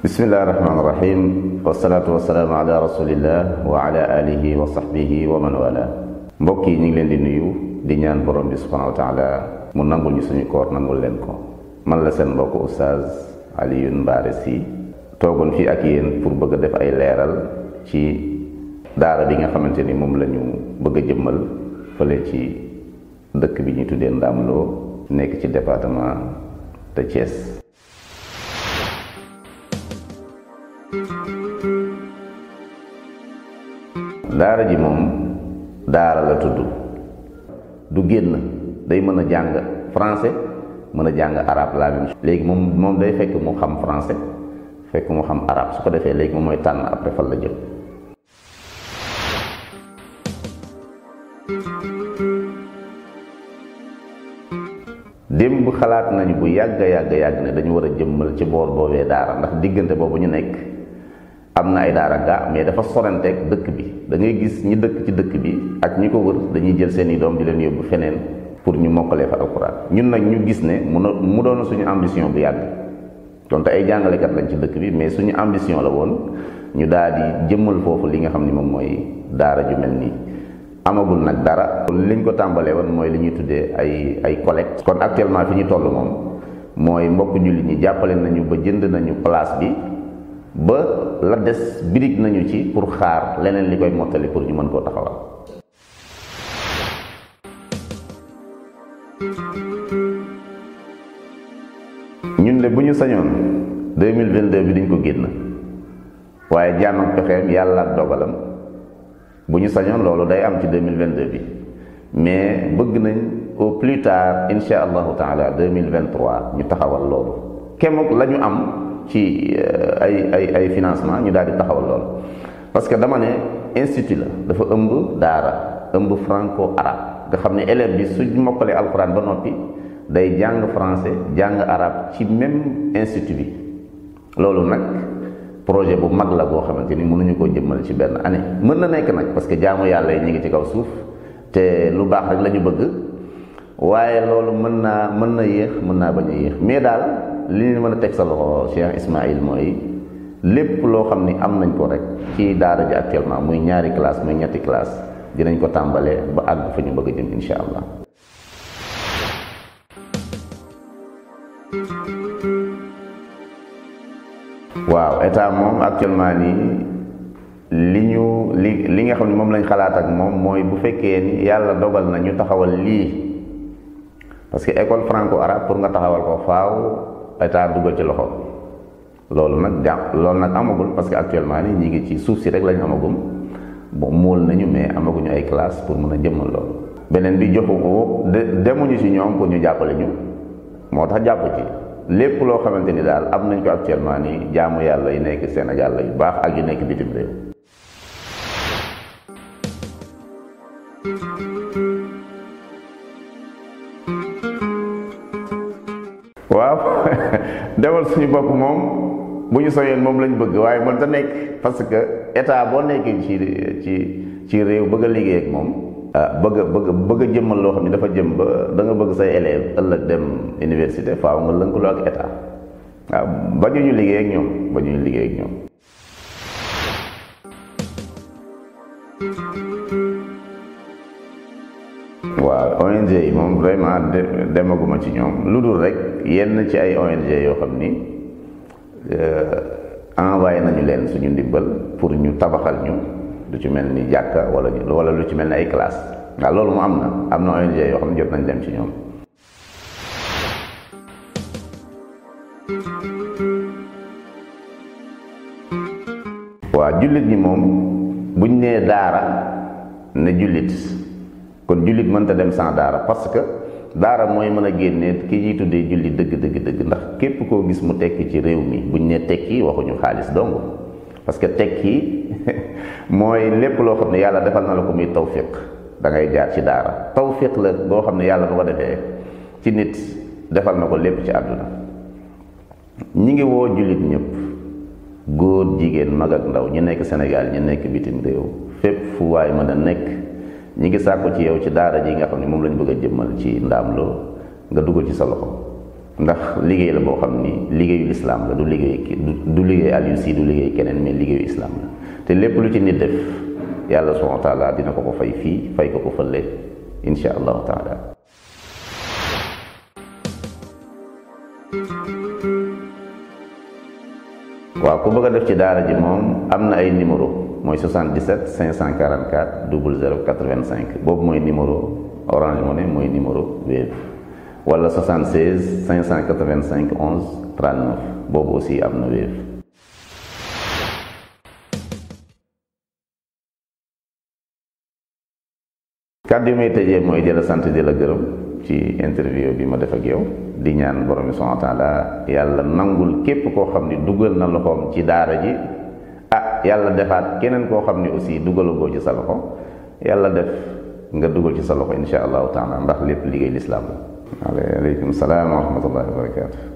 Bismillahirrahmanirrahim. Wassalatu wassalamu ala rasulillah wa ala alihi wa sahbihi wa man wala. Mbokk yi ñu ngi leen di nuyu di ñaan borom bi subhanahu wa taala mu nangul ñu suñu koor nangul leen ko. Man la seen mbokk Oustaz Alioune Bara Sy toogoon fii ak yéen pour bëgg a def ay leeral ci daara bi nga xamante ni moom la ñu bëgg a jëmmal fële ci dëkk bi ñuy tuddee Ndamlo nekk ci département de Thiès. daara ji moom daara la tudd du génn day mën a jàng français mën a jàng arabe la même chose. léegi moom day fekk mu xam français fekk mu xam arabe su ko defee léegi moom mooy tànn après fan la jëm. démb xalaat nañu bu yàgg ne dañu war a jëmmal ci boor boobee daara ndax diggante boobu ñu nekk am na ay daara gaa mais dafa soranteeg dëkk bi da ngay gis ñi dëkk ci dëkk bi ak ñi ko wër dañuy jël seeni doom di leen yóbbu feneen pour ñu mokkalee fa alxuraan. ñun nag ñu gis ne mu doon suñu ambition bu yàgg donte ay jàngalekat lañ ci dëkk bi mais suñu ambition la woon ñu daal di jëmmal foofu li nga xam ni moom mooy daara ju mel nii. amagul nag dara liñ ko tàmbalee woon mooy li ñuy tuddee ay collecte. kon actuellement fi ñu toll moom mooy mbokk jullit ñi jàppale nañu ba jënd nañu place bi ba la des birig nañu ci pour xaar leneen li koy mottali pour ñu mën koo taxawal. ñun de bu ñu sañoon 2022 bi dañ ko génn waaye jàmm ak pexeem yàlla ak dogalam bu ñu sañoon loolu day am ci 2022 bi mais bëgg nañ au plus tard insha allahu taala 2023 ñu taxawal loolu kemook la ñu am ci ay financement ñu daal di taxawal loolu parce que dama ne institut la dafa ëmb daara ëmb franco arabe nga xam ne élève bi su mokkalee alxuraan ba noppi day jàng français jàng arabe ci même institut bi. loolu nag projet bu mag la boo xamante ni mënuñu koo jëmmal ci benn année. mën na nekk nag parce que jaamu yàlla yi ñu ngi ci kaw suuf te lu baax rek la ñu bëgg waaye loolu mën na yéex mën naa bañ a yéex mais daal li ñu mën a teg sa loxo Cheikh Ismaïl mooy lépp loo xam ni am nañ ko rek ci daara ji actuellement muy ñaari classe muy ñetti classe dinañ ko tàmbalee ba àgg fa ñu bëgg a jëm insha allah. waaw état moom actuellement nii li nga xam ne moom lañ xalaat ak moom mooy bu fekkee ni yàlla dogal na ñu taxawal lii parce que école franco arabe pour nga taxawal ko faaw état dugal ci loxo loolu nag amagul parce que actuellement nii ñi ngi ci suuf si rek lañ amagum bon móol nañu mais amaguñu ay classe pour mën a jëmmal loolu. beneen bi joxu ko demuñu ci ñoom pour ñu jàppale ñu moo tax jàpp ci. lépp loo xamante ni daal am nañ ko actuellement nii jaamu yàlla yi nekk Sénégal la yu baax ak yu nekk bitim réew. waaw demal suñu bopp moom bu ñu soñoon moom lañ bëgg waaye mën ta nekk parce que état boo nekkee ci réew bëgg a liggéey ak moom. bëgg a jëmmal loo xam ne dafa jëm ba da nga bëgg say élèves ëllëg dem université faaw nga lënkaloo ak état waaw bañu ñu liggéey ak ñoom. waaw ONG yi moom vraiment demaguma ci ñoom lu dul rek yenn ci ay ONG yoo xam ni envoyé nañu leen suñu ndimbal pour ñu tabaxal ñu. lu ci mel ni jàkka wala lu ci mel ni ay classe waaw loolu mu am na ONG yoo xam ne jot nañ dem ci ñoom. waaw jullit ñi moom buñ nee daara ne jullit kon jullit mënta dem sans daara parce que daara mooy mën a génne ki ñuy tuddee jullit dëgg ndax képp koo gis mu tekki ci réew mi buñ nee tekki waxuñu xaalis dong parce que tekki mooy lépp loo xam ne yàlla defal na la ko muy tawfiq da ngay jaar ci daara tawfiq la boo xam ne yàlla bu ko defee ci nit defal na ko lépp ci àdduna. ñi ngi woo jullit ñëpp góor jigéen mag ak ndaw ñi nekk Sénégal ñi nekk bitim réew fépp fu waay mën a nekk ñi ngi sàkku ci yow ci daara ji nga xam ne moom lañ bëgg a jëmmal ci Ndamlo nga dugal ci sa loxo ndax liggéey la boo xam ni liggéeyu lislaam la, du liggéey Aliou Sy, du liggéey keneen, mais liggéeyu islam la. te lépp lu ci nit def yàlla subhanahu wa taala dina ko fay fii, fay ko fële insha allahu taala. waaw ku bëgg a def ci daara ji moom am na ay numéro, mooy 77 544 00 85, boobu mooy numéro Orange Money, mooy numéro Wave, wala 76 585 11 39, boobu aussi am na Wave. kàddu yi may tëjee mooy di la sant, di la gërëm ci interview bi ma def ak yow, di ñaan borom bi subhanahu wa taala yàlla nangul képp koo xam ni dugal na loxoom ci daara ji, yàlla defaat keneen koo xam ni aussi dugalagoo ci sa loxo, yàlla def nga dugal ci sa loxo insha allahu taala, ndax lépp liggéey lislaam la. waaleykum salaam wa rahmatullahi wa barakatuh.